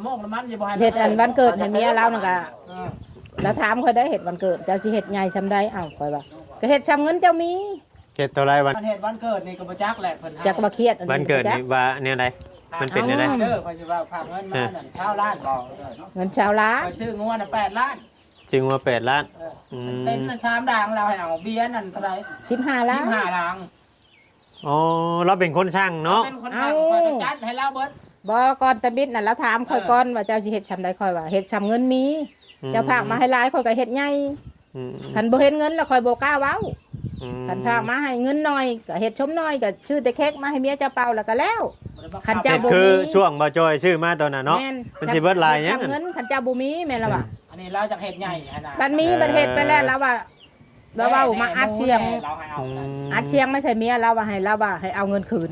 ໂມກນ້ຳມັນຢູ່ບໍ່ໃຫ້ ເຮັດອັນວັນເກີດໃຫ້ເມຍລາວນັ້ນກະ ເອີ ລາວຖາມຂ້ອຍໄດ້ ເຮັດວັນເກີດເຈົ້າຊິເຮັດໃຫຍ່ຊ່ຳໃດ? ເອົ້າ ຂ້ອຍວ່າ ກະເຮັດຊ່ຳເງິນເຈົ້າມີ. ເຮັດເທົ່າໃດວັນ ເຮັດວັນເກີດນີ້ກະບໍ່ຈັກແຫຼະ ເພິ່ນໃຫ້ ຈັກວ່າຄຽດອັນນີ້ ວັນເກີດນີ້ວ່າແນວໃດ? ມັນເປັນແນວໃດ? ເອີ ຂ້ອຍຊິວ່າຝາກເງິນມານັ້ນຊາວລ້ານບໍ່? ເງິນຊາວລ້ານ ຂ້ອຍຊື້ງົວນະແປດລ້ານ. ຊື້ງົວແປດລ້ານ. ເອີ ອືມ ເຕັນນັ້ນສາມດັງ ລາວໃຫ້ເອົາເບຍນັ້ນເທົ່າໃດ? ສິບຫ້າລ້ານ ສິບຫ້າດັງ. ອໍ ລາວເປັນຄົນສັ່ງເນາະ ເປັນຄົນສັ່ງ ເອົ້າ ຂ້ອຍກະຈັດໃຫ້ລາວເບິດ. ບໍ່ ກ່ອນຕະບິດນັ້ນລາວຖາມຂ້ອຍ ເອີ ກ່ອນວ່າເຈົ້າຊິເຮັດຊ່ຳໃດ ຂ້ອຍວ່າເຮັດຊ່ຳເງິນມີ. ອືມ ເຈົ້າຝາກມາໃຫ້ຫຼາຍ ຂ້ອຍກະເຮັດໃຫຍ່. ອືມ ຄັນບໍ່ເຫັນເງິນລະຂ້ອຍບໍ່ກ້າເວົ້າ. ອືມ ຄັນຝາກມາໃຫ້ເງິນໜ້ອຍກະເຮັດຊົມໜ້ອຍ ກະຊື້ແຕ່ເຄ້ກມາໃຫ້ເມຍເຈົ້າເປົ່າລະກະແລ້ວ. ຄັນເຈົ້າບໍ່ມີ ຄືຊ່ວງບ່າວຈ່ອຍຊື້ມາຕອນນັ້ນເນາະ ແມ່ນ ມັນຊິເບິດຫຼາຍຫຍັງ ເງິນ ຄັນເຈົ້າບໍ່ມີແມ່ນລະວ່າ. ອືມ ອັນນີ້ລາວຢາກເຮັດໃຫຍ່ຫັ້ນນະ ບັດມີ ເອີ ບັດເຮັດໄປແລ້ວລາວວ່າ ລາວເວົ້າມາອັດສຽງ ລາວໃຫ້ເອົາ ອືມ ອັດສຽງມາໃສ່ເມຍລາວວ່າໃຫ້ ລາວວ່າໃຫ້ເອົາເງິນຄືນ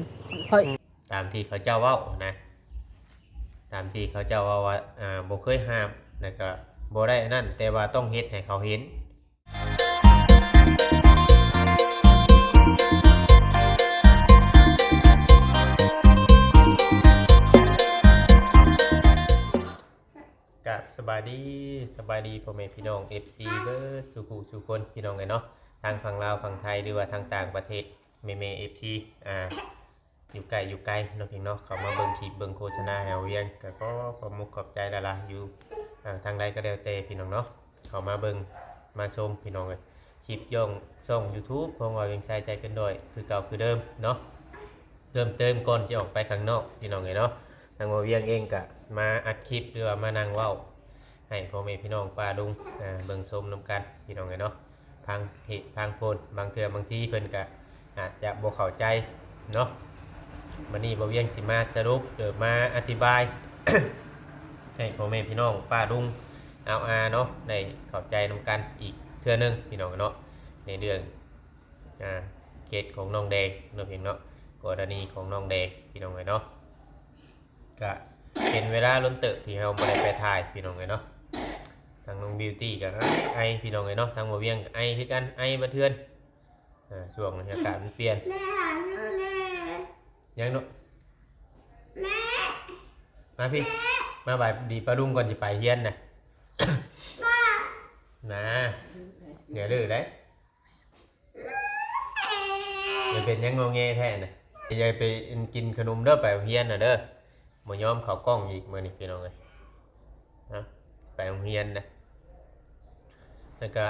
ຂ້ອຍ ຕາມທີ່ເຂົາເຈົ້າເວົ້ານະ ຕາມທີ່ເຂົາເຈົ້າເວົ້າວ່າ ອ່າ ບໍ່ເຄີຍຫ້າມ ແລ້ວກະບໍ່ໄດ້ອັນນັ້ນ ແຕ່ວ່າຕ້ອງເຮັດໃຫ້ເຂົາເຫັນ. ກາບສະບາຍດີ ສະບາຍດີພໍ່ແມ່ພີ່ນ້ອງ ເອັຟຊີ ເບິດສູ່ຜູ້ສູ່ຄົນ ພີ່ນ້ອງເອີຍເນາະ ທາງຝັ່ງລາວ ຝັ່ງໄທ ຫຼືວ່າທາງຕ່າງປະເທດ ແມ່ໆ ເອັຟຊີ ອ່າ ຢູ່ໃກ້ຢູ່ໄກເນາະ ພີ່ນ້ອງເນາະ ເຂົ້າມາເບິ່ງຄລິບເບິ່ງໂຄສະນາໃຫ້ເຮົາວຽງ ກະຂໍຂອບມຸກຂອບໃຈຫຼາຍໆ ຢູ່ ອ່າ ທາງໃດກະແລ້ວແຕ່ ພີ່ນ້ອງເນາະ ເຂົ້າມາເບິ່ງມາຊົມ ພີ່ນ້ອງເອີຍ ຄລິບຍ້ອງຊ່ອງຢູທູບຂອງເຮົາວຽງໄຊໃຈເກີນຮ້ອຍ ຄືເກົ່າຄືເດີມເນາະ. ເພີ່ມເຕີມກ່ອນຊິອອກໄປຂ້າງນອກ ພີ່ນ້ອງເອີຍເນາະ ທາງບ່າວວຽງເອງກະມາອັດຄລິບ ຫຼືວ່າມານັ່ງເວົ້າໃຫ້ພໍ່ແມ່ພີ່ນ້ອງປ້າລຸງ ເບິ່ງຊົມນຳກັນ ພີ່ນ້ອງເອີຍເນາະ ພັງເຫດພັງຜົນ ບາງເທື່ອບາງທີເພິ່ນກະອາດຈະບໍ່ເຂົ້າໃຈເນາະ. ມື້ນີ້ບ່າວວຽງຊິມາສະຫຼຸບ ຫຼືມາອະທິບາຍໃຫ້ພໍ່ແມ່ພີ່ນ້ອງປ້າລຸງອາວອາເນາະ ໄດ້ເຂົ້າໃຈນຳກັນອີກເທື່ອໜຶ່ງ ພີ່ນ້ອງເນາະ ໃນເລື່ອງ ອ່າ ເຄສຂອງນ້ອງແດງເນາະ ພີ່ນ້ອງເນາະ ກໍລະນີຂອງນ້ອງແດງ ພີ່ນ້ອງເອີຍເນາະ ກະເປັນເວລາດົນເຕີບທີ່ເຮົາບໍ່ໄດ້ໄປຖ່າຍ ພີ່ນ້ອງເອີຍເນາະ. ທາງນ້ອງບິວຕີກະໄອ ພີ່ນ້ອງເອີຍເນາະ ທາງບ່າວວຽງກະໄອຄືກັນ ໄອເບິດເຮືອນ ອ່າ ຊ່ວງອາກາດມັນປ່ຽນ. ແມ່ຫາໜູແດ່ ຫຍັງລູກ? ແມ່ ມາພີ້ ມາຫວັດດີປ້າລຸງກ່ອນຊິໄປຮຽນນະ ມາ ນາ ຢ່າດື້ໄດ໋. ຢ່າເປັນຫຍັງງໍແງແທ້ນະ ຢ່າໄປກິນຂະໜົມເດີ ໄປໂຮງຮຽນນະເດີ. ບໍ່ຍອມເຂົ້າກ້ອງອີກມື້ນີ້ ພີ່ນ້ອງເອີຍ ນະ ໄປໂຮງຮຽນນະ. ແລ້ວກະ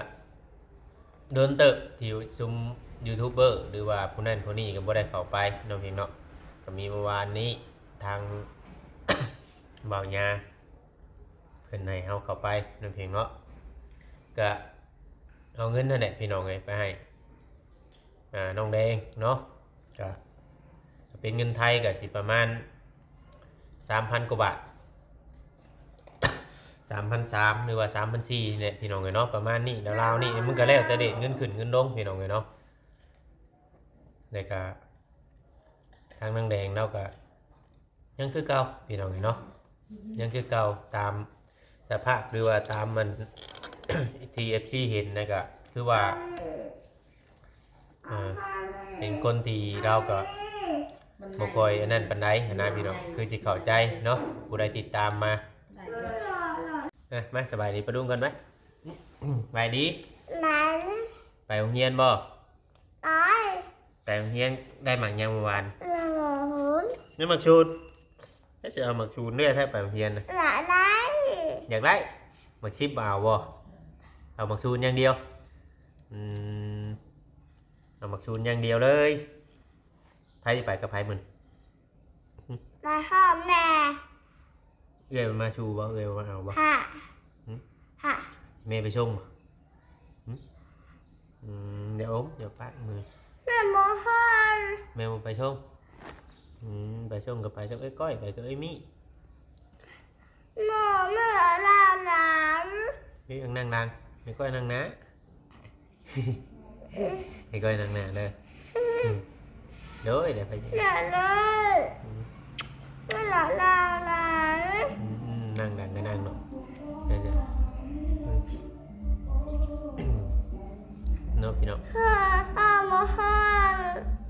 ດົນເຕີບທີ່ຊຸມຢູທູບເບີ ຫຼືວ່າຜູ້ນັ້ນຜູ້ນີ້ກະບໍ່ໄດ້ເຂົ້າໄປເນາະ ພີ່ນ້ອງເນາະ. ກະມີເມື່ອວານນີ້ທາງບ່າວຍາ ເພິ່ນໃຫ້ເຮົາເຂົ້າໄປນຳເພິ່ນເນາະ ກະເອົາເງິນຫັ້ນແຫຼະ ພີ່ນ້ອງເອີຍ ໄປໃຫ້ ອ່າ ນ້ອງແດງເນາະ ກະ ກະເປັນເງິນໄທກະຊິປະມານສາມພັນກວ່າບາດ ສາມພັນສາມ ຫຼືວ່າສາມພັນສີ່ນີ້ແຫຼະ ພີ່ນ້ອງເອີຍເນາະ ປະມານນີ້ ລາວໆ ນີ້ ມັນກະແລ້ວແຕ່ເຣດເງິນຂຶ້ນເງິນລົງ ພີ່ນ້ອງເອີຍເນາະ. ແລ້ວກະທາງນາງແດງລາວກະ ຍັງຄືເກົ່າ ພີ່ນ້ອງເອີຍເນາະ ຍັງຄືເກົ່າ ຕາມສະພາບ ຫຼືວ່າຕາມອັນ ທີ່ເອັຟຊີເຫັນນະ ກະຄືວ່າ ເອີ ເປັນຄົນທີ່ລາວກະບໍ່ຄ່ອຍອັນນັ້ນປານໃດຫັ້ນນະ ພີ່ນ້ອງ ຄືຊິເຂົ້າໃຈເນາະ ຜູ້ໃດຕິດຕາມມາ. ອ່ະ ມາສະບາຍດີປ້າລຸງກ່ອນໄປ ສະບາຍດີ ໄປໂຮງຮຽນບໍ່? ໄປ ໄປໂຮງຮຽນ ໄດ້ໝາກຫຍັງເມື່ອວານ? ໄດ້ໝາກຊູນ ໄດ້ໝາກຊູນ. ແລ້ວຊິເອົາໝາກຊູນເລີຍແທ້ໄປໂຮງຮຽນນະ? ຢາກໄດ້ ຢາກໄດ້. ໝາກສິບບໍ່ເອົາບໍ່? ເອົາໝາກຊູນຢ່າງດຽວ. ອືມ ເອົາໝາກຊູນຢ່າງດຽວເລີຍ. ໃຜຊິໄປກັບໃຜມື້ນີ້? ມາຫາແມ່. ເອື້ອຍມາສູ່ບໍ່? ເອື້ອຍມາເອົາບໍ່? ຫາ ຫຶ? ຫາ ແມ່ໄປສົ່ງບໍ່? ຫຶ? ອືມ ຢ່າອົມ ຢ່າປາກມື. ແມ່ບໍ່ໃຫ້ ແມ່ບໍ່ໄປສົ່ງ. ອືມ ໄປສົ່ງກໍໄປກັບເອື້ອຍກ້ອຍ ໄປກັບເອື້ອຍມີ້. ແມ່ ແມ່ລານາງ. ເອີ ນັ່ງຫຼັງ ເອື້ອຍກ້ອຍນັ່ງໜ້າ. ໃຫ້ກ້ອຍນັ່ງໜ້າເດີ. ໂດຍ ໄດ້ໄປ ອືມ ອືມ ນັ່ງຫຼັງກໍນັ່ງເນາະ. ເນາະ ພີ່ນ້ອງ. ຫ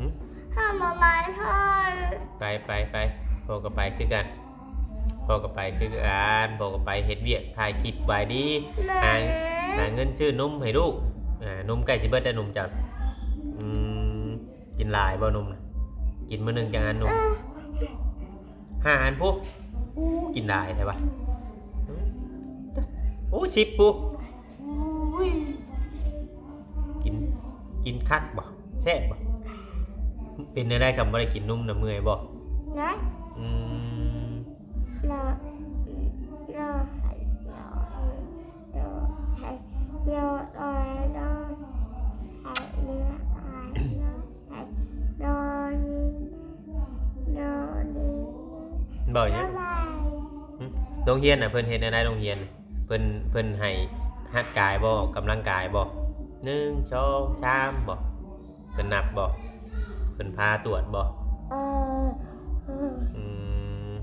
ຶ? ໄປ ໄປ ໄປ ພໍ່ກໍໄປຄືກັນ. ພໍ່ກໍໄປຄືກັນ ພໍ່ກໍໄປເຮັດວຽກ ຖ່າຍຄລິບ ສະບາຍດີ ຫາ ຫາເງິນຊື້ນົມໃຫ້ລູກ. ອ່າ ນົມໃກ້ຊິເບິດແລ້ວ ນົມເຈົ້າ. ອືມ ກິນຫຼາຍບໍ່ນົມນະ? ກິນມື້ໜຶ່ງຈັກອັນນົມ? ຫ້າອັນພຸ້ນ. ໂອ້ ກິນຫຼາຍແທ້ວະ. ໂອ້ ສິບພຸ້ນ. ໂອ້ຍ ກິນ ກິນຄັກບໍ່? ແຊບບໍ່? ເປັນແນວໃດ ຄັນບໍ່ໄດ້ກິນນົມນະ ເມື່ອຍບໍ່? ນະ ອືມ ນະ ນະ ເວົ້າຫຍັງ? ໂຮງຮຽນນະ ເພິ່ນເຮັດແນວໃດໂຮງຮຽນ? ເພິ່ນ ເພິ່ນໃຫ້ຮັດກາຍບໍ່? ອອກກຳລັງກາຍບໍ່? ໜຶ່ງ ສອງ ສາມ ບໍ່? ເພິ່ນນັບບໍ່? ເພິ່ນພາກວດບໍ່? ເອີ ອືມ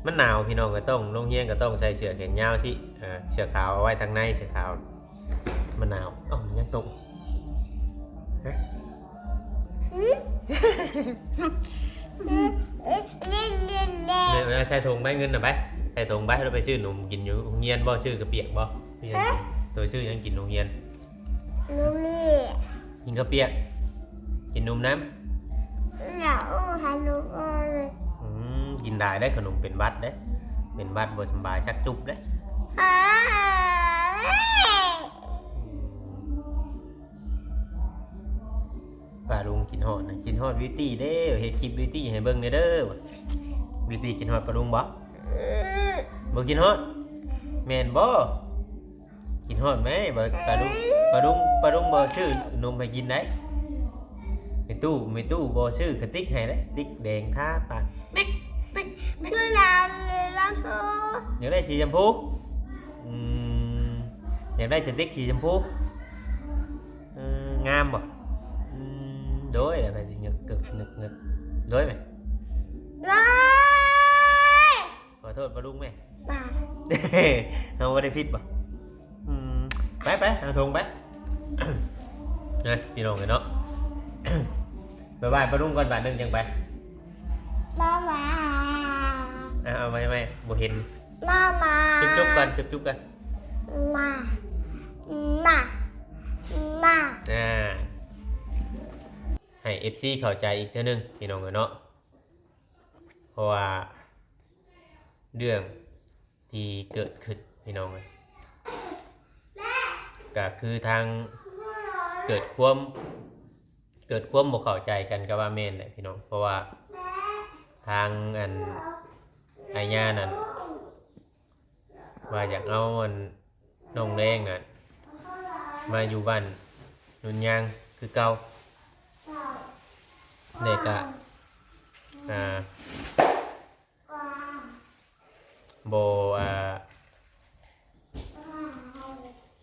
ມັນໜາວພີ່ນ້ອງ ກໍຕ້ອງ ໂຮງຮຽນກໍຕ້ອງໃສ່ເສື້ອແຂນຍາວຊິ ເສື້ອຂາວເອົາໄວ້ທາງໃນ ເສື້ອຂາວ ມັນໜາວ. ເອົ້າ ມັນຍັງຕົກ ຮະ? ເອົາໃສ່ຖົງໄປ ເງິນນະໄປ ໃສ່ຖົງໄປ ແລ້ວໄປຊື້ໜົມກິນຢູ່ໂຮງຮຽນບໍ່? ຊື້ກະປຽກບໍ່? ຮະ? ໂຕຊື້ຫຍັງກິນໂຮງຮຽນ? ໜຸ່ມນີ້ ກິນເຂົ້າປຽກ ກິນນົມນຳ. ອືມ ກິນຫຼາຍໄດ໋ ຂະໜົມເປັນຫວັດເດ້ ເປັນຫວັດບໍ່ສຳບາຍ ຊັກຈຸບເດ້. ປ້າລຸງຄິດຮອດນະ ຄິດຮອດບິວຕີ້ເດ້ ເຮັດຄລິບບິວຕີ້ໃຫ້ເບິ່ງແດ່ເດີ. ບິວຕີ້ຄິດຮອດປ້າລຸງບໍ່? ບໍ່ຄິດຮອດ ແມ່ນບໍ່? ຄິດຮອດແມ້ ປ້າລຸງ ປ້າລຸງ ປ້າລຸງບໍ່ຊື້ນົມໃຫ້ກິນໄດ໋. ແມ່ຕູ້ ແມ່ຕູ້ບໍ່ຊື້ກະຕິກໃຫ້ເດ້ ຕິກແດງທາປາກ ຢາກໄດ້ສີຊຳພູ. ອືມ ຢາກໄດ້ສະຕິກສີຊຳພູ. ເອີ ງາມບໍ່? ອືມ ໂດຍ ແລ້ວໄປຊິເງີກເກີກເງີກເງີກ ໂດຍແມ່ ໂດຍ. ຂໍໂທດປ້າລຸງແມ່ ເຮົາບໍ່ໄດ້ຜິດບໍ່? ອືມ ໄປໆ ເອົາຖົງໄປ ນະ ພີ່ນ້ອງເອີຍເນາະ. ບາຍບາຍປ້າລຸງກ່ອນບາດໜຶ່ງຈັ່ງໄປ. ບາຍບາຍ. ເອົາ ເອົາໃໝ່ໆ ບໍ່ເຫັນ. ບາຍບາຍ. ຈຸບໆກ່ອນ ຈຸບໆກ່ອນ. ມາ ມາ ມາ. ອ່າ ໃຫ້ເອັຟຊີເຂົ້າໃຈອີກເທື່ອໜຶ່ງ ພີ່ນ້ອງເອີຍເນາະ. ເພາະວ່າເລື່ອງທີ່ເກີດຂຶ້ນ ພີ່ນ້ອງເອີຍ ກະຄືທາງເກີດຄວາມ ເກີດຄວາມບໍ່ເຂົ້າໃຈກັນ ກະວ່າແມ່ນແຫຼະພີ່ນ້ອງ. ເພາະວ່າທາງອັນອ້າຍຍ່ານັ້ນ ວ່າຢາກເອົາອັນນ້ອງແດງນະ ມາຢູ່ບ້ານນຸນຍາງຄືເກົ່າ ແລະກະ ອ່າ ບໍ່ ອ່າ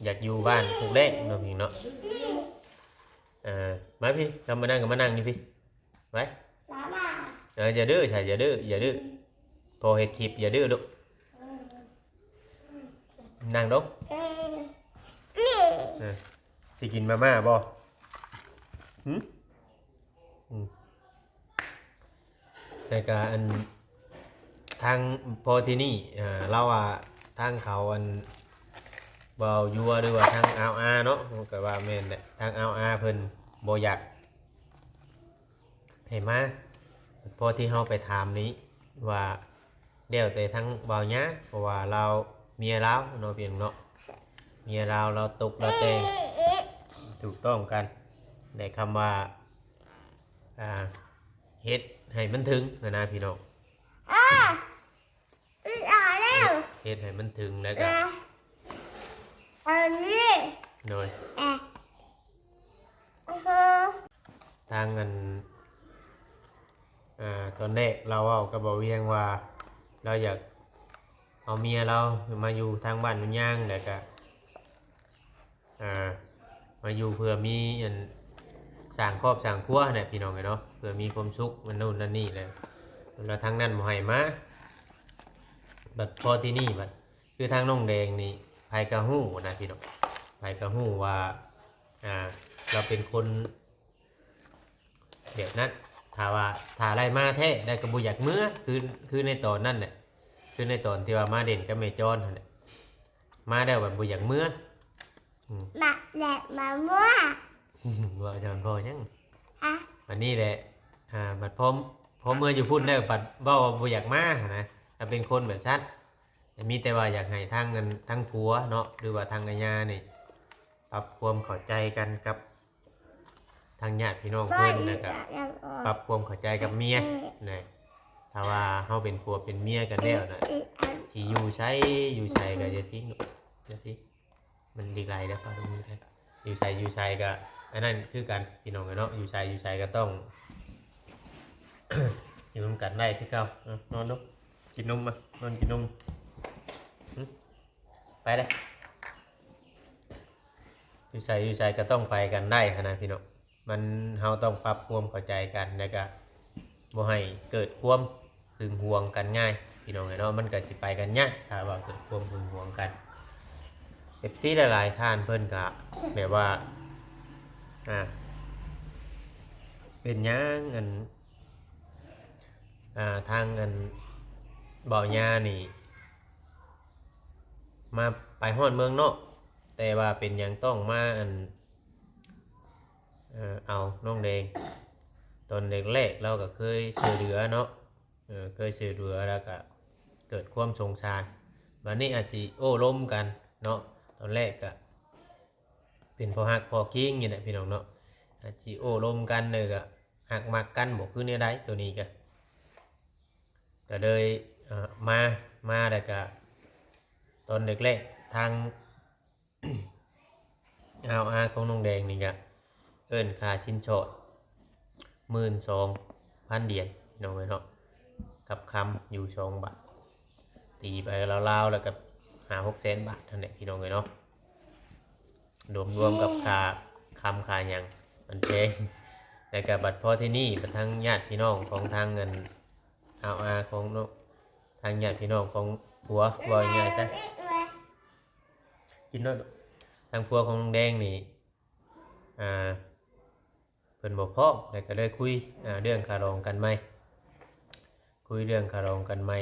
ຢາກຢູ່ບ້ານພວກແດງເນາະ ພີ່ນ້ອງເນາະ. ເອີ ມາພີ່ ເຈົ້າມານັ່ງກໍມານັ່ງຢູ່ພີ້ ໄປ. ເອີ ຢ່າດື້ຊະ ຢ່າດື້ ຢ່າດື້ ພໍ່ເຮັດຄລິບ ຢ່າດື້ລູກ. ນັ່ງລົງ. ເອີ ຊິກິນມາມ່າບໍ່? ຫື? ອືມ ແຕ່ກະອັນ ທາງພໍ່ທີ່ນີ້ ເອີ ລາວວ່າທາງເຂົາອັນ ເວົ້າຢູ່ ຫຼືວ່າທາງອາວອາເນາະ ມັນກະວ່າແມ່ນແຫຼະ ທາງອາວອາເພິ່ນບໍ່ຢາກ ໃຫ້ມາ ພໍທີ່ເຮົາໄປຖາມນີ້ວ່າ ແລ້ວແຕ່ທາງບ່າວຍາ ເພາະວ່າລາວ ເມຍລາວເນາະ ພີ່ນ້ອງເນາະ ເມຍລາວ ລາວຕົກລາວແຕ່ງ ຖືກຕ້ອງກັນ ແລະ ຄຳວ່າ ອ່າ ເຮັດໃຫ້ມັນເຖິງຫັ້ນນະ ພີ່ນ້ອງ. ອາ ອາແລ້ວ ເຮັດໃຫ້ມັນເຖິງແລ້ວກໍ ອາ ອັນນີ້ ໂດຍ ອາ ທາງອັນ ອ່າ ຕອນແລກລາວເວົ້າກັບບ່າວວຽງວ່າ ລາວຢາກເອົາເມຍລາວມາຢູ່ທາງບ້ານແມ່ນຍາງ ແລ້ວກໍ ອ່າ ມາຢູ່ເພື່ອມີອັນ ສ້າງຄອບສ້າງຄົວຫັ້ນແຫຼະ ພີ່ນ້ອງເອີຍເນາະ ເພື່ອມີຄວາມສຸກ ອັນໂນ້ນອັນນີ້ແຫຼະ ແລ້ວທາງນັ້ນບໍ່ໃຫ້ມາ ບັດພໍທີ່ນີ້ບັດ ຄືທາງນ້ອງແດງນີ້ ໃຜກໍຮູ້ນະພີ່ນ້ອງ ໃຜກໍຮູ້ວ່າ ອ່າ ລາວເປັນຄົນ ແບບນັ້ນ ຖ້າວ່າ ຖ້າໄດ້ມາແທ້ ໄດ້ກໍບໍ່ຢາກເມືອ ຄື ຄືໃນຕອນນັ້ນແຫຼະ ຄືໃນຕອນທີ່ວ່າມາຫຼິ້ນກັບແມ່ຈອນຫັ້ນແຫຼະ ມາແລ້ວບັດບໍ່ຢາກເມືອ ອືມ ມາແລ້ວມາເມືອ ເວົ້າຈອນພໍຫຍັງ ຮະ ບັດນີ້ແຫຼະ ອ່າ ບັດພໍ ພໍເມືອຢູ່ພຸ້ນແລ້ວບັດເວົ້າວ່າບໍ່ຢາກມາຫັ້ນນະ ລະເປັນຄົນແບບຊັ້ນ ແຕ່ມີແຕ່ວ່າຢາກໃຫ້ທາງ ອັນ ທາງຜົວເນາະ ຫຼືວ່າທາງອາຍານີ້ ປັບຄວາມເຂົ້າໃຈກັນກັບທາງຍາດພີ່ນ້ອງເພິ່ນ ແລ້ວກະປັບຄວາມເຂົ້າໃຈກັບເມຍນະ. ຖ້າວ່າເຮົາເປັນຜົວເປັນເມຍກັນແລ້ວນະ ຊິຢູ່ໃສຢູ່ໃສກະຢ່າຖິ້ມ ຢ່າຖິ້ມ ມັນດີໄກແລ້ວ ຢູ່ໃສຢູ່ໃສກະອັນນັ້ນຄືກັນ ພີ່ນ້ອງເອີຍເນາະ ຢູ່ໃສຢູ່ໃສກະຕ້ອງ ຢູ່ນຳກັນໄດ້ຄືເກົ່າ. ເອົາ ນອນລູກ ກິນນົມມາ ນອນກິນນົມ ຫຶ ໄປເດ້ ຢູ່ໃສຢູ່ໃສກະຕ້ອງໄປກັນໄດ້ຫັ້ນນະພີ່ນ້ອງ. ມັນ ເຮົາຕ້ອງປັບຄວາມເຂົ້າໃຈກັນ ແລ້ວກະບໍ່ໃຫ້ເກີດຄວາມຫຶງຫວງກັນງ່າຍ ພີ່ນ້ອງເອີຍເນາະ ມັນກະຊິໄປກັນຍາກ ຖ້າວ່າເກີດຄວາມຫຶງຫວງກັນ. ເອັຟຊີຫຼາຍໆທ່ານເພິ່ນກະແບບວ່າ ອ່າ ເປັນຫຍັງ ອັນ ອ່າ ທາງ ອັນ ເບົາຍານີ້ ມາ ໄປຮອດເມືອງນອກ ແຕ່ວ່າເປັນຫຍັງຕ້ອງມາ ອັນ ເອົານ້ອງແດງ ຕອນແລກໆລາວກະເຄີຍຊ່ວຍເຫຼືອເນາະ ເຄີຍຊ່ວຍເຫຼືອ ແລ້ວກະເກີດຄວາມສົງສານ ບາດນີ້ອາດຊິໂອ້ລົມກັນເນາະ ຕອນແລກກະເປັນພໍ່ຮັກພໍ່ຄີງນີ້ແຫຼະພີ່ນ້ອງເນາະ ອາດຊິໂອ້ລົມກັນ ແລ້ວກະຮັກມັກກັນບໍ ຄືແນວໃດ ໂຕນີ້ກະ ກະເລີຍ ເອີ ມາ ມາແລ້ວກະ ຕອນແລກໆທາງ ອາວອາຂອງນ້ອງແດງນີ້ກະເອີ້ນຄ່າສິນສອດ ໝື່ນສອງພັນຫຼຽນ ພີ່ນ້ອງເອີຍເນາະ ກັບຄຳຢູ່ສອງບາດ ຕີໄປລາວໆແລ້ວກະຫ້າຫົກແສນບາດຫັ້ນແຫຼະ ພີ່ນ້ອງເອີຍເນາະ. ລວມໆກັບຄ່າຄຳຄ່າຫຍັງມັນແພງ ແລ້ວກະບັດພໍທີນີ້ ບັດທາງຍາດພີ່ນ້ອງຂອງທາງ ອັນ ອາວອາຂອງ ທາງຍາດພີ່ນ້ອງຂອງຜົວ ເວົ້າງ່າຍໆຊະ ກິນໂລດ ທາງຜົວຂອງນ້ອງແດງນີ້ ອ່າ ເພິ່ນບໍ່ພ້ອມ ແລ້ວກະເລີຍຄຸຍ ອ່າ ເລື່ອງຄ່າດອງກັນໃໝ່ ຄຸຍເລື່ອງຄ່າດອງກັນໃໝ່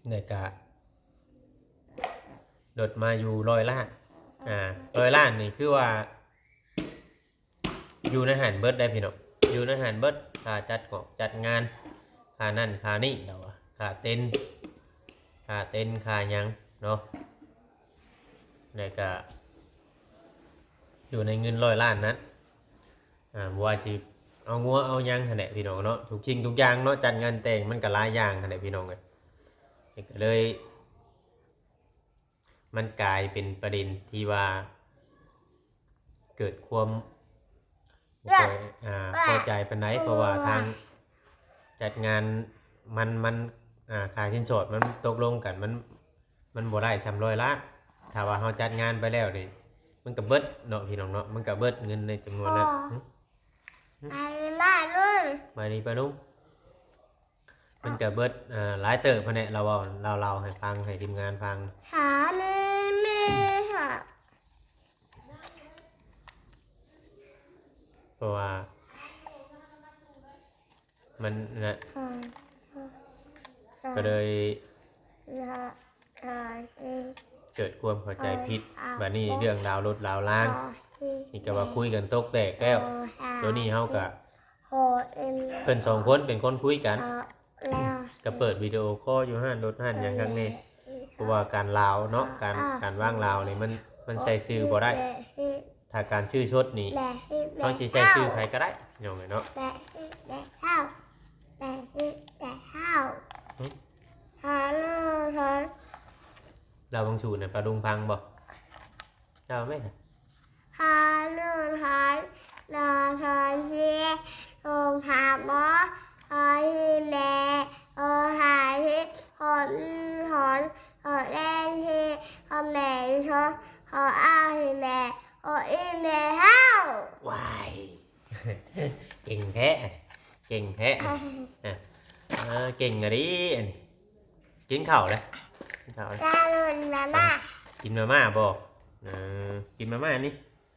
ແລ້ວກະລົດມາຢູ່ຮ້ອຍລ້ານ ອ່າ ຮ້ອຍລ້ານນີ້ຄືວ່າຢູ່ໃນຫັ້ນເບິດໄດ໋ພີ່ນ້ອງ ຢູ່ໃນຫັ້ນເບິດ ຄ່າຈັດກອງຈັດງານ ຄ່ານັ້ນຄ່ານີ້ ລາວວ່າ ຄ່າເຕັນ ຄ່າເຕັນຄ່າຫຍັງເນາະ ແລ້ວກະ ຢູ່ໃນເງິນຮ້ອຍລ້ານນັ້ນ ອ່າ ບໍ່ວ່າຊິເອົາງົວເອົາຫຍັງຫັ້ນແຫຼະພີ່ນ້ອງເນາະ ທຸກສິ່ງທຸກຢ່າງເນາະ ຈັດງານແຕ່ງມັນກະຫຼາຍຢ່າງຫັ້ນແຫຼະພີ່ນ້ອງເອີຍ ກະເລີຍ ມັນກາຍເປັນປະເດັນທີ່ວ່າເກີດຄວາມ ບໍ່ຄ່ອຍ ອ່າ ພໍໃຈປານໃດ ເພາະວ່າທາງຈັດງານມັນ ມັນ ອ່າ ຄ່າສິນສອດມັນຕົກລົງກັນ ມັນ ມັນບໍ່ໄດ້ຊ່ຳຮ້ອຍລ້ານ ຖ້າວ່າເຮົາຈັດງານໄປແລ້ວນີ້ ມັນກະເບິດເນາະພີ່ນ້ອງເນາະ ມັນກະເບິດເງິນໃນຈຳນວນນັ້ນ. ຫຶ ໄປບ້ານລຸງ ໄປນີ້ໄປລຸງ ມັນກະເບິດ ອ່າ ຫຼາຍເຕີບຫັ້ນແຫຼະ ລາວເວົ້າ ລາວເລົ່າໃຫ້ຟັງ ໃຫ້ທີມງານຟັງ ຫາແມ່ ແມ່ຫາ ເພາະວ່າມັນນະ ກະເລີຍເກີດຄວາມເຂົ້າໃຈຜິດ ບາດນີ້ເລື່ອງລາວລົດລາວລາງ ນີ້ກະວ່າຄຸຍກັນຕົກແຕກແລ້ວ ໂຕນີ້ເຮົາກະ ເພິ່ນສອງຄົນເປັນຄົນຄຸຍກັນ ກະເປີດວິດີໂອຄໍຢູ່ຮ້ານລົດຮ້ານຫຍັງຄັກແນ່ ເພາະວ່າການລາວເນາະ ການ ການວາງລາວນີ້ມັນ ມັນໃສ່ຊື່ບໍ່ໄດ້ ຖ້າການຊື່ສົດນີ້ ເຮົາຊິໃສ່ຊື່ໃຜກະໄດ້ ພີ່ນ້ອງເອີຍເນາະ ລາວບັງສູນນະ ປາລຸງຟັງບໍ່? ເຈົ້າແມ່ ຮາລູກຮານ ນາຊາເຊ ໂຮງຖາມໝໍ ຮາຮີແມ່ ໂອຮາຮີໂຮນ ຮອນ ຮອແລນຮີ ຮອແມ່ນໂຊ ຮອອາຮີແມ່ ໂອອີແມ່ເຮົາ. ວ້າຍ ເກັ່ງແທ້ ເກັ່ງແທ້ ອ່າ ເກັ່ງອີ່ຫຼີອັນນີ້. ກິນເຂົ້າເລີຍ ກິນເຂົ້າເລີຍ ຈາລຸນມາມ່າ ກິນມາມ່າບໍ່? ເອີ ກິນມາມ່ານີ້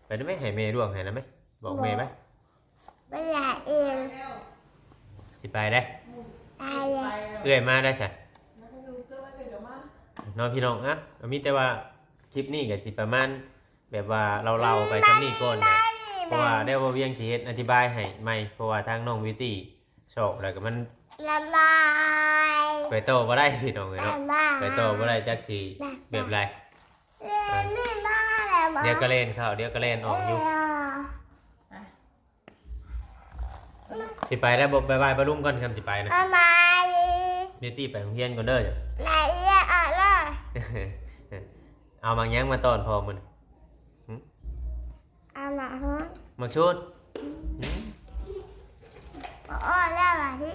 ໄປໄດ້ໄໝ? ໃຫ້ແມ່ລວກໃຫ້ລະໄໝ? ບອກແມ່ໄປ ບໍ່ ບໍ່ຢາກເອງ ຊິໄປເດ້ ໄປເລີຍ ເອື້ອຍມາໄດ້ຊະ? ເນາະພີ່ນ້ອງ. ອ່ະ ກໍມີແຕ່ວ່າຄລິບນີ້ກໍຊິປະມານແບບວ່າເລົ່າໆໄປສ່ຳນີ້ກ່ອນນະ ເພາະວ່າແລ້ວບໍ່ວຽງຊິເຮັດອະທິບາຍໃຫ້ໃໝ່ ເພາະວ່າທາງນ້ອງບິວຕີ້ຊອກແລ້ວກໍມັນ ລະບາຍ ໄປຕໍ່ບໍ່ໄດ້ພີ່ນ້ອງເອີຍເນາະ ລະບາຍ ໄປຕໍ່ບໍ່ໄດ້ ຈັກຊິແບບໃດ. ລະບາຍ ອ່ະ ລະບາຍ ດຽວກໍແລ່ນເຂົ້າ ດຽວກໍແລ່ນອອກຢູ່. ເອີ ຊິໄປແລ້ວບໍ່? ບາຍບາຍປ້າລຸງກ່ອນ ຄຳຊິໄປນະ ບາຍບາຍ ບິວຕີ້ໄປໂຮງຮຽນກ່ອນເດີ ລະບາຍ ອອກເດີ. ເອົາໝາກຫຍັງມາຕ້ອນພໍ່ມື້ນີ້? ຫຶ? ເອົາໝາກຫຸ່ງ ໝາກຊຸດ. ອືມ ບໍ່ອອກແລ້ວບາດນີ້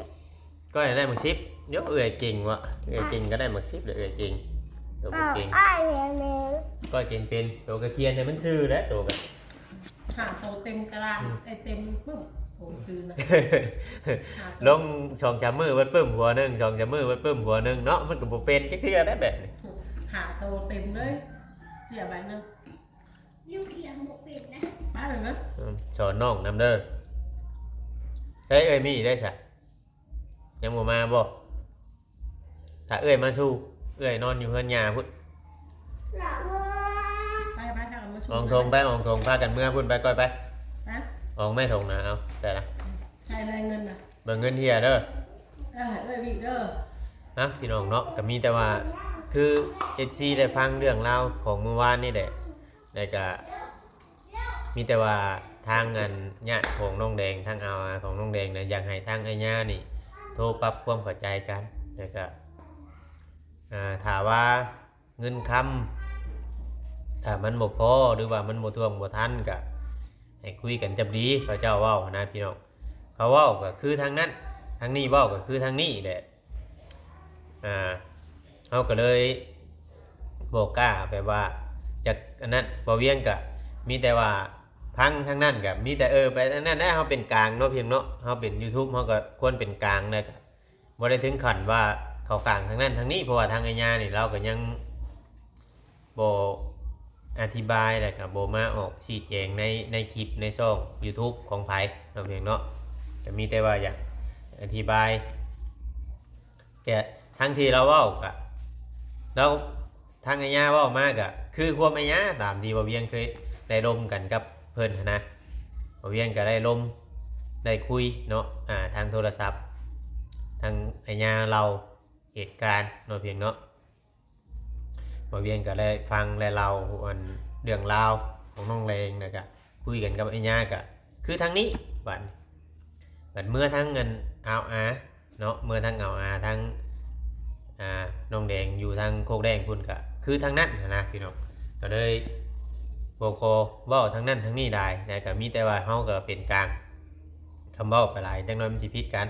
ກ້ອຍໄດ້ໝາກສິບ. ໂຢ ເອື້ອຍເກັ່ງວະ ເອື້ອຍເກັ່ງກໍໄດ້ໝາກສິບແລ້ວ ເອື້ອຍເກັ່ງ. ໂຕບໍ່ເກັ່ງ ອ້າຍເປັນ ກ້ອຍເກັ່ງເປັນ ໂຕກໍຂຽນໃຫ້ມັນຊື່ແຫຼະ ໂຕກໍ ຫ້າໂຕເຕັມກະດານ ອືມ ເອີ ເຕັມປຶ້ມໂຕຊື່ນະ ລົງສອງສາມມື້ເບິດປຶ້ມຫົວໜຶ່ງ ສອງສາມມື້ເບິດປຶ້ມຫົວໜຶ່ງເນາະ ມັນກໍບໍ່ເປັນຈັກເທື່ອໄດ໋ແບບນີ້. ຫ້າໂຕເຕັມເລີຍ ເສຍໃບໜຶ່ງ ຍັງຂຽນບໍ່ເປັນນະ ໄປເລີຍນະ. ອືມ ສອນນ້ອງນຳເດີ. ໃສເອື້ອຍມີໄດ້ຊະ? ຍັງບໍ່ມາບໍ່? ຖ້າເອື້ອຍມາສູ່ ເອື້ອຍນອນຢູ່ເຮືອນຍ່າພຸ້ນ. ໄປ ໄປ ພາກັນມາສູ່ ອອງທົ່ງໄປ ອອງທົ່ງ ພາກັນເມືອພຸ້ນໄປ ກ້ອຍໄປ. ຮະ? ອອງແມ່ຖົງນະ ເອົາ ໃສ່ລະ ໃສ່ເລີຍເງິນນະ ເບິ່ງເງິນເຮຍເດີ. ເອີ ເອື້ອຍວິກເດີ. ນະ ພີ່ນ້ອງເນາະ ກໍມີແຕ່ວ່າ ຄືເອັຟຊີໄດ້ຟັງເລື່ອງລາວຂອງມື້ວານນີ້ແຫຼະ ແລ້ວກະມີແຕ່ວ່າທາງອັນຍາດຂອງນ້ອງແດງ ທາງອາວອາຂອງນ້ອງແດງນະ ຢາກໃຫ້ທາງອາຍານີ້ໂທປັບຄວາມເຂົ້າໃຈກັນ ແລ້ວກະ ອ່າ ຖ້າວ່າເງິນຄຳ ຖ້າມັນບໍ່ພໍ ຫຼືວ່າມັນບໍ່ຖ້ວງບໍ່ທັນ ກະໃຫ້ຄຸຍກັນຈັບດີ ເຂົາເຈົ້າເວົ້ານະ ພີ່ນ້ອງ. ເຂົາເວົ້າກໍຄືທາງນັ້ນ ທາງນີ້ເວົ້າກໍຄືທາງນີ້ແຫຼະ. ອ່າ ເຮົາກໍເລີຍບໍ່ກ້າແບບວ່າຈັກອັນນັ້ນ ບໍ່ວຽງກະມີແຕ່ວ່າຟັງທາງນັ້ນ ກະມີແຕ່ ເອີ ໄປທາງນັ້ນແຫຼະ. ເຮົາເປັນກາງເນາະ ພຽງເນາະ ເຮົາເປັນ YouTube ເຮົາກໍຄວນເປັນກາງ ແລ້ວກະບໍ່ໄດ້ເຖິງຂັ້ນວ່າເຂົ້າຂ້າງທາງນັ້ນທາງນີ້ ເພາະວ່າທາງອາຍານີ້ລາວກໍຍັງ ບໍ່ອະທິບາຍ ແລ້ວກໍບໍ່ມາອອກຊີ້ແຈງໃນ ໃນຄລິບໃນຊ່ອງຢູທູບຂອງໃຜເນາະ ພຽງເນາະ. ກໍມີແຕ່ວ່າຢາກອະທິບາຍ ແຕ່ທັງທີ່ລາວເວົ້າກະ ລາວ ທາງອາຍາເວົ້າມາກະຄືຄວາມອາຍາ ຕາມທີ່ບ່າວວຽງເຄີຍໄດ້ລົມກັນກັບເພິ່ນຫັ້ນນະ. ບ່າວວຽງກໍໄດ້ລົມ ໄດ້ຄຸຍເນາະ ອ່າ ທາງໂທລະສັບ ທາງອາຍາເລົ່າເຫດການເນາະ ພຽງເນາະ. ບ່າວວຽງກໍໄດ້ຟັງ ແລະ ເລົ່າອັນເລື່ອງລາວຂອງນ້ອງແດງ ແລ້ວກະຄຸຍກັນກັບອາຍາ ກະຄືທາງນີ້. ບັດ ບັດເມື່ອທາງອັນອາວອາເນາະ ເມື່ອທາງອາວອາ ທາງ ອ່າ ນ້ອງແດງຢູ່ທາງໂຄກແດງພຸ້ນ ກະຄືທາງນັ້ນຫັ້ນນະ ພີ່ນ້ອງ. ກໍເລີຍບໍ່ຂໍເວົ້າທາງນັ້ນທາງນີ້ຫຼາຍ ແລ້ວກະມີແຕ່ວ່າເຮົາກໍເປັນກາງ ຄຳເວົ້າໄປຫຼາຍ ຈັກໜ້ອຍມັນຊິຜິດກັນ.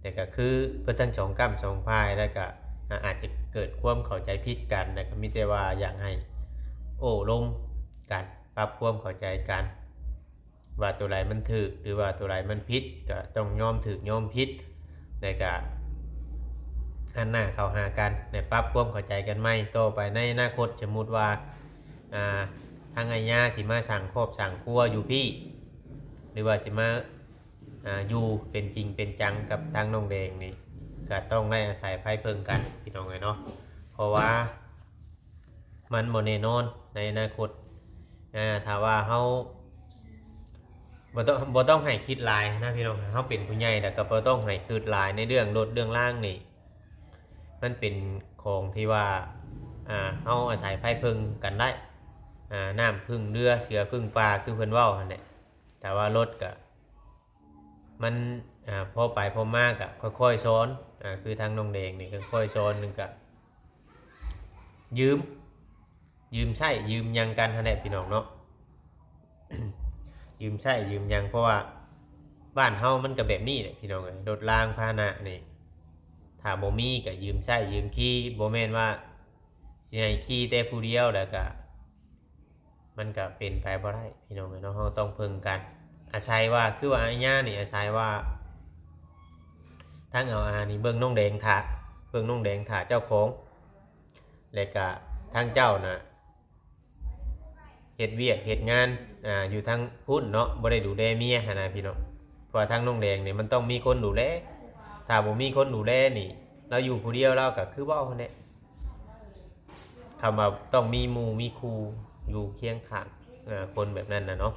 ແຕ່ກໍຄືເພິ່ນທັງສອງກ້ຳສອງຝ່າຍ ແລ້ວກໍ ອາ ອາດຈະເກີດຄວາມເຂົ້າໃຈຜິດກັນ ແລ້ວກໍມີແຕ່ວ່າຢາກໃຫ້ໂອ້ລົມກັນ ປັບຄວາມເຂົ້າໃຈກັນ ວ່າຕົວໃດມັນຖືກ ຫຼືວ່າຕົວໃດມັນຜິດ ກໍຕ້ອງຍອມຖືກຍອມຜິດ ແລ້ວກໍຫັນໜ້າເຂົ້າຫາກັນ ແລະ ປັບຄວາມເຂົ້າໃຈກັນໃໝ່. ຕໍ່ໄປໃນອະນາຄົດ ສົມມຸດວ່າ ອ່າ ທາງອາຍາຊິມາສ້າງຄອບສ້າງຄົວຢູ່ພີ້ ຫຼືວ່າຊິມາ ອ່າ ຢູ່ເປັນຈິງເປັນຈັງກັບທາງນ້ອງແດງນີ້ ກໍຕ້ອງໄດ້ອາໄສໄພເພິ່ງກັນ ພີ່ນ້ອງເອີຍເນາະ. ເພາະວ່າມັນບໍ່ແນ່ນອນໃນອະນາຄົດ. ອ່າ ຖ້າວ່າເຮົາ ບໍ່ຕ້ອງ ບໍ່ຕ້ອງໃຫ້ຄິດຫຼາຍນະ ພີ່ນ້ອງ. ເຮົາເປັນຜູ້ໃຫຍ່ແລ້ວກໍບໍ່ຕ້ອງໃຫ້ຄິດຫຼາຍໃນເລື່ອງລົດເລື່ອງລາງນີ້. ມັນເປັນຂອງທີ່ວ່າ ອ່າ ເຮົາອາໄສໄພເພິ່ງກັນໄດ້. ອ່າ ນ້ຳເພິ່ງເຮືອ ເສືອເພິ່ງປ່າ ຄືເພິ່ນເວົ້າຫັ້ນແຫຼະ. ແຕ່ວ່າລົດກໍ ມັນ ອ່າ ພໍໄປພໍມາກໍຄ່ອຍໆສອນ. ອ່າ ຄືທາງນ້ອງແດງນີ້ກໍຄ່ອຍສອນ ໜຶ່ງກໍຢືມ ຢືມໃຊ້ຢືມຫຍັງກັນຫັ້ນແຫຼະ ພີ່ນ້ອງເນາະ. ຢືມໃຊ້ຢືມຫຍັງ ເພາະວ່າບ້ານເຮົາມັນກໍແບບນີ້ແຫຼະ ພີ່ນ້ອງເອີຍ. ລົດລາງພາຫະນະນີ້ ຖ້າບໍ່ມີກໍຢືມໃຊ້ຢືມຂີ່ ບໍ່ແມ່ນວ່າຊິໃຫ້ຂີ່ແຕ່ຜູ້ດຽວ ແລ້ວກໍ ມັນກະເປັນໄປບໍ່ໄດ້ ພີ່ນ້ອງເອີຍເນາະ. ເຮົາຕ້ອງເພິ່ງກັນ ອາໄສວ່າ ຄືວ່າອາຍານີ້ ອາໄສວ່າທາງອາວອານີ້ເບິ່ງນ້ອງແດງຖ້າ ເບິ່ງນ້ອງແດງຖ້າເຈົ້າຂອງ ແລະກະທາງເຈົ້ານະ ເຮັດວຽກເຮັດງານ ອ່າ ຢູ່ທາງພຸ້ນເນາະ ບໍ່ໄດ້ດູແລເມຍຫັ້ນນະ ພີ່ນ້ອງ. ເພາະວ່າທາງນ້ອງແດງນີ້ ມັນຕ້ອງມີຄົນດູແລ. ຖ້າບໍ່ມີຄົນດູແລນີ້ ລາວຢູ່ຜູ້ດຽວ ລາວກະຄືເວົ້າຫັ້ນແຫຼະ. ຄຳວ່າຕ້ອງມີໝູ່ມີຄູ່ຢູ່ຄຽງຂ້າງ ເອີ ຄົນແບບນັ້ນນະເນາະ.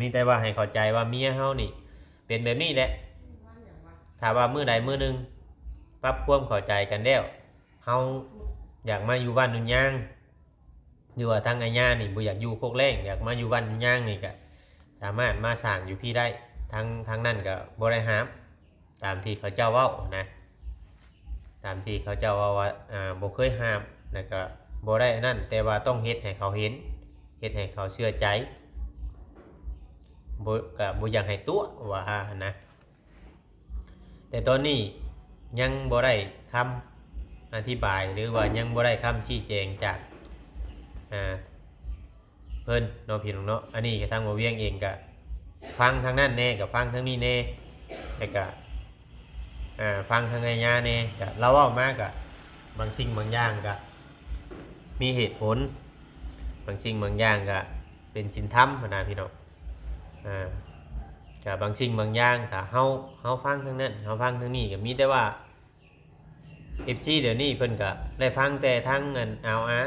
ມີແຕ່ວ່າໃຫ້ເຂົ້າໃຈວ່າເມຍເຮົານີ້ເປັນແບບນີ້ແຫຼະ. ຖ້າວ່າມື້ໃດມື້ໜຶ່ງປັບຄວາມເຂົ້າໃຈກັນແລ້ວ ເຮົາຢາກມາຢູ່ບ້ານດຸນຍາງ ຫຼືວ່າທາງອາຍານີ້ບໍ່ຢາກຢູ່ໂຄກແລ້ງ ຢາກມາຢູ່ບ້ານດຸນຍາງນີ້ ກະສາມາດມາສ້າງຢູ່ພີ້ໄດ້. ທາງ ທາງນັ້ນກະບໍ່ໄດ້ຫ້າມ ຕາມທີ່ເຂົາເຈົ້າເວົ້ານະ ຕາມທີ່ເຂົາເຈົ້າເວົ້າວ່າ ອ່າ ບໍ່ເຄີຍຫ້າມ ແລ້ວກະບໍ່ໄດ້ນັ້ນ ແຕ່ວ່າຕ້ອງເຮັດໃຫ້ເຂົາເຫັນ ເຮັດໃຫ້ເຂົາເຊື່ອໃຈ ບໍ່ ກະບໍ່ຢາກໃຫ້ຕົວະວ່າຫັ້ນນະ. ແຕ່ຕອນນີ້ຍັງບໍ່ໄດ້ຄຳອະທິບາຍ ຫຼືວ່າຍັງບໍ່ໄດ້ຄຳຊີ້ແຈງຈາກ ອ່າ ເພິ່ນເນາະພີ່ນ້ອງເນາະ. ອັນນີ້ກະທາງບ່າວວຽງເອງກະຟັງທາງນັ້ນແດ່ ກະຟັງທາງນີ້ແດ່ ແລ້ວກະ ອ່າ ຟັງທາງອາຍາແດ່ ກະລາວເວົ້າມາກະບາງສິ່ງບາງຢ່າງກະມີເຫດຜົນ ບາງສິ່ງບາງຢ່າງກະເປັນສິນທຳຫັ້ນນະພີ່ນ້ອງ. ອ່າ ກະບາງສິ່ງບາງຢ່າງ ຖ້າເຮົາ ເຮົາຟັງທາງນັ້ນ ເຮົາຟັງທາງນີ້ ກະມີແຕ່ວ່າ ເອັຟຊີ ດຽວນີ້ເພິ່ນກະໄດ້ຟັງແຕ່ທາງອັນອາວອາ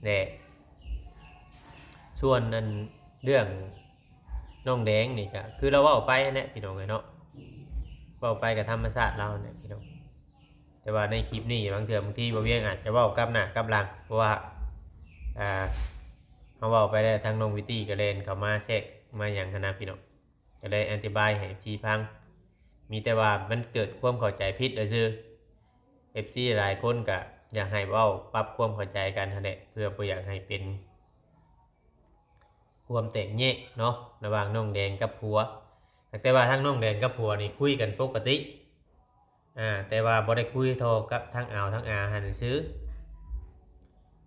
ແຫຼະ. ສ່ວນອັນເລື່ອງນ້ອງແດງນີ້ກະຄືລາວເວົ້າໄປຫັ້ນແຫຼະພີ່ນ້ອງເອີຍເນາະ ເວົ້າໄປກະທຳມະຊາດລາວຫັ້ນແຫຼະພີ່ນ້ອງ. ແຕ່ວ່າໃນຄລິບນີ້ບາງເທື່ອບາງທີບ່າວວຽງອາດຈະເວົ້າກັບໜ້າກັບຫຼັງ ເພາະວ່າ ອ່າ ເຮົາເວົ້າໄປແລ້ວ ທາງນ້ອງວິດຕີ້ກະແລ່ນເຂົ້າມາແຊກມາຫຍັງຫັ້ນນະພີ່ນ້ອງ ກະໄດ້ອະທິບາຍໃຫ້ເອັຟຊີຟັງ. ມີແຕ່ວ່າມັນເກີດຄວາມເຂົ້າໃຈຜິດຊື່ໆ ເອັຟຊີຫຼາຍຄົນກະຢາກໃຫ້ເວົ້າປັບຄວາມເຂົ້າໃຈກັນຫັ້ນແຫຼະ ເພື່ອບໍ່ຢາກໃຫ້ເປັນຄວາມແຕກແຍກເນາະ ລະຫວ່າງນ້ອງແດງກັບຜົວ. ແຕ່ວ່າທາງນ້ອງແດງກັບຜົວນີ້ຄຸຍກັນປົກກະຕິ ອ່າ ແຕ່ວ່າບໍ່ໄດ້ຄຸຍທໍ່ກັບທາງອາວທາງອາຫັ້ນຊື່.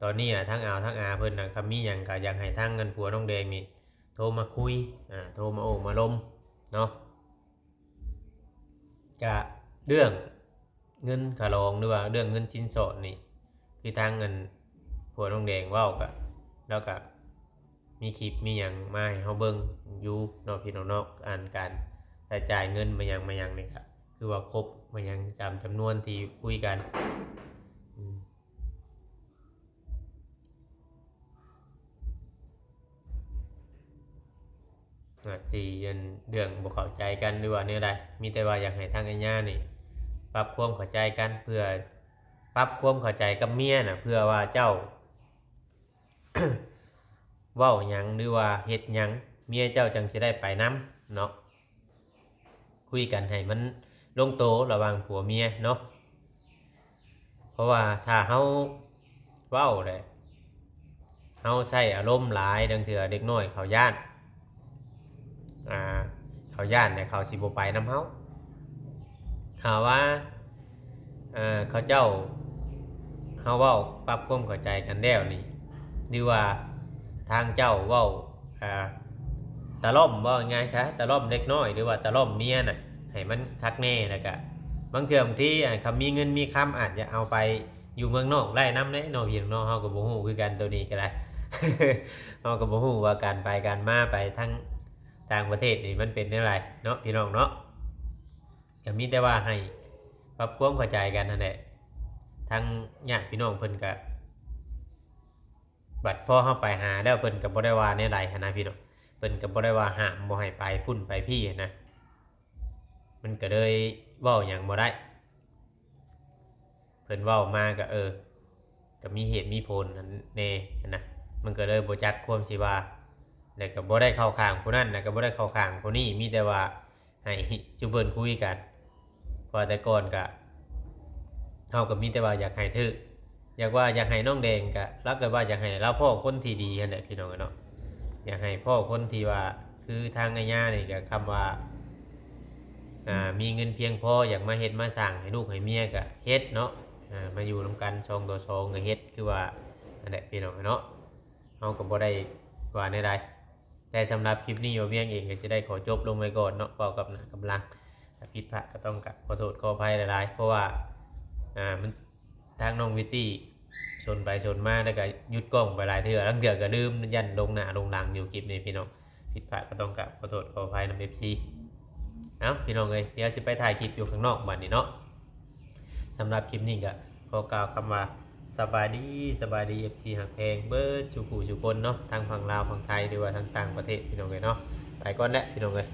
ຕອນນີ້ນະ ທາງອາວທາງອາເພິ່ນນະ ຄັນມີຫຍັງກະຢາກໃຫ້ທາງອັນຜົວນ້ອງແດງນີ້ໂທມາຄຸຍ ອ່າ ໂທມາໂອ້ມາລົມເນາະ. ກະເລື່ອງເງິນຄ່າດອງ ຫຼືວ່າເລື່ອງເງິນສິນສອດນີ້ ຄືທາງອັນຜົວນ້ອງແດງເວົ້າ ກະລາວກະມີຄລິບມີຫຍັງມາໃຫ້ເຮົາເບິ່ງຢູ່ເນາະພີ່ນ້ອງເນາະ. ອັນການໃຊ້ຈ່າຍເງິນມາຫຍັງມາຫຍັງນີ້ກະຄືວ່າຄົບມາຫຍັງຕາມຈຳນວນທີ່ຄຸຍກັນ. ອືມ ອາດຊິອັນເລື່ອງບໍ່ເຂົ້າໃຈກັນ ຫຼືວ່າແນວໃດ ມີແຕ່ວ່າຢາກໃຫ້ທາງອາຍານີ້ປັບຄວາມເຂົ້າໃຈກັນ ເພື່ອປັບຄວາມເຂົ້າໃຈກັບເມຍນະ ເພື່ອວ່າເຈົ້າເວົ້າຫຍັງ ຫຼືວ່າເຮັດຫຍັງ ເມຍເຈົ້າຈັ່ງຊິໄດ້ໄປນຳເນາະ. ຄຸຍກັນໃຫ້ມັນລົງໂຕລະຫວ່າງຜົວເມຍເນາະ ເພາະວ່າຖ້າເຮົາເວົ້າແຫຼະ ເຮົາໃຊ້ອາລົມຫຼາຍ ລາງເທື່ອເດັກນ້ອຍເຂົາຢ້ານ ອ່າ ເຂົາຢ້ານແລ້ວເຂົາຊິບໍ່ໄປນຳເຮົາ. ຖ້າວ່າ ເອີ ເຂົາເຈົ້າ ເຮົາເວົ້າປັບຄວາມເຂົ້າໃຈກັນແລ້ວນີ້ ຫຼືວ່າທາງເຈົ້າເວົ້າ ອ່າ ຕະລ່ອມ ເວົ້າງ່າຍໆຊະ ຕະລ່ອມເດັກນ້ອຍ ຫຼືວ່າຕະລ່ອມເມຍນະ ໃຫ້ມັນຄັກແນ່ ແລ້ວກະບາງເທື່ອບາງທີ ອ່າ ຄັນມີເງິນມີຄຳອາດຈະເອົາໄປຢູ່ເມືອງນອກໄດ້ນຳເດ້ເນາະ ພີ່ນ້ອງເນາະ. ເຮົາກໍບໍ່ຮູ້ຄືກັນ ໂຕນີ້ກໍໄດ້ ເຮົາກໍບໍ່ຮູ້ວ່າການໄປການມາໄປທາງຕ່າງປະເທດນີ້ມັນເປັນແນວໃດເນາະ ພີ່ນ້ອງເນາະ. ກໍມີແຕ່ວ່າໃຫ້ປັບຄວາມເຂົ້າໃຈກັນຫັ້ນແຫຼະ ທາງຍາດພີ່ນ້ອງເພິ່ນກະ ບັດພໍເຮົາໄປຫາແລ້ວ ເພິ່ນກໍບໍ່ໄດ້ວ່າແນວໃດຫັ້ນນະພີ່ນ້ອງ ເພິ່ນກໍບໍ່ໄດ້ວ່າຫ້າມບໍ່ໃຫ້ໄປພຸ້ນໄປພີ້ຫັ້ນນະ ມັນກໍເລີຍເວົ້າຫຍັງບໍ່ໄດ້. ເພິ່ນເວົ້າມາກໍ ເອີ ກໍມີເຫດມີຜົນຫັ້ນແດ່ຫັ້ນນະ ມັນກໍເລີຍບໍ່ຈັກຄວາມຊິວ່າ ແລ້ວກໍບໍ່ໄດ້ເຂົ້າຂ້າງຜູ້ນັ້ນ ແລ້ວກໍບໍ່ໄດ້ເຂົ້າຂ້າງຜູ້ນີ້ ມີແຕ່ວ່າໃຫ້ຊຸມເພິ່ນຄຸຍກັນ. ເພາະວ່າແຕ່ກ່ອນກະ ເຮົາກໍມີແຕ່ວ່າຢາກໃຫ້ຖືກ ຢາກວ່າຢາກໃຫ້ນ້ອງແດງກະ ລາວກໍວ່າຢາກໃຫ້ລາວພໍ້ຄົນທີ່ດີຫັ້ນແຫຼະ ພີ່ນ້ອງເອີຍເນາະ. ຢາກໃຫ້ພໍ້ຄົນທີ່ວ່າ ຄືທາງອາຍານີ້ກະ ຄຳວ່າ ອ່າ ມີເງິນພຽງພໍ ຢາກມາເຮັດມາສ້າງໃຫ້ລູກໃຫ້ເມຍກະເຮັດເນາະ ອ່າ ມາຢູ່ນຳກັນສອງຕໍ່ສອງກະເຮັດ ຄືວ່າຫັ້ນແຫຼະ ພີ່ນ້ອງເນາະ. ເຮົາກໍບໍ່ໄດ້ວ່າແນວໃດ ແຕ່ສຳລັບຄລິບນີ້ ບ່າວວຽງເອງກໍຊິໄດ້ຂໍຈົບລົງໄວ້ກ່ອນເນາະ ເວົ້າກັບໜ້າກັບຫຼັງ. ຖ້າຜິດພາດກໍຕ້ອງກະຂໍໂທດຂໍອະໄພຫຼາຍໆ ເພາະວ່າ ອ່າ ມັນ ທາງນ້ອງວິດຕີ້ສົນໄປສົນມາ ແລ້ວກໍຢຸດກ້ອງໄປຫຼາຍເທື່ອ ລາງເທື່ອກໍລືມ ຢ້ານລົງໜ້າລົງຫຼັງຢູ່ຄລິບນີ້ ພີ່ນ້ອງ. ຜິດພາດກໍຕ້ອງກະຂໍໂທດຂໍອະໄພນຳເອັຟຊີ. ເອົ້າ ພີ່ນ້ອງເອີຍ ດຽວຊິໄປຖ່າຍຄລິບຢູ່ຂ້າງນອກບັດນີ້ເນາະ. ສຳລັບຄລິບນີ້ກໍຂໍກ່າວຄຳວ່າ ສະບາຍດີ ສະບາຍດີ ເອັຟຊີ ຮັກແພງເບິດສູ່ຜູ້ສູ່ຄົນເນາະ ທັງຝັ່ງລາວ ຝັ່ງໄທ ຫຼືວ່າທາງຕ່າງປະເທດ ພີ່ນ້ອງເອີຍເນາະ. ໄປກ່ອນແຫຼະ ພີ່ນ້ອງເອີຍ.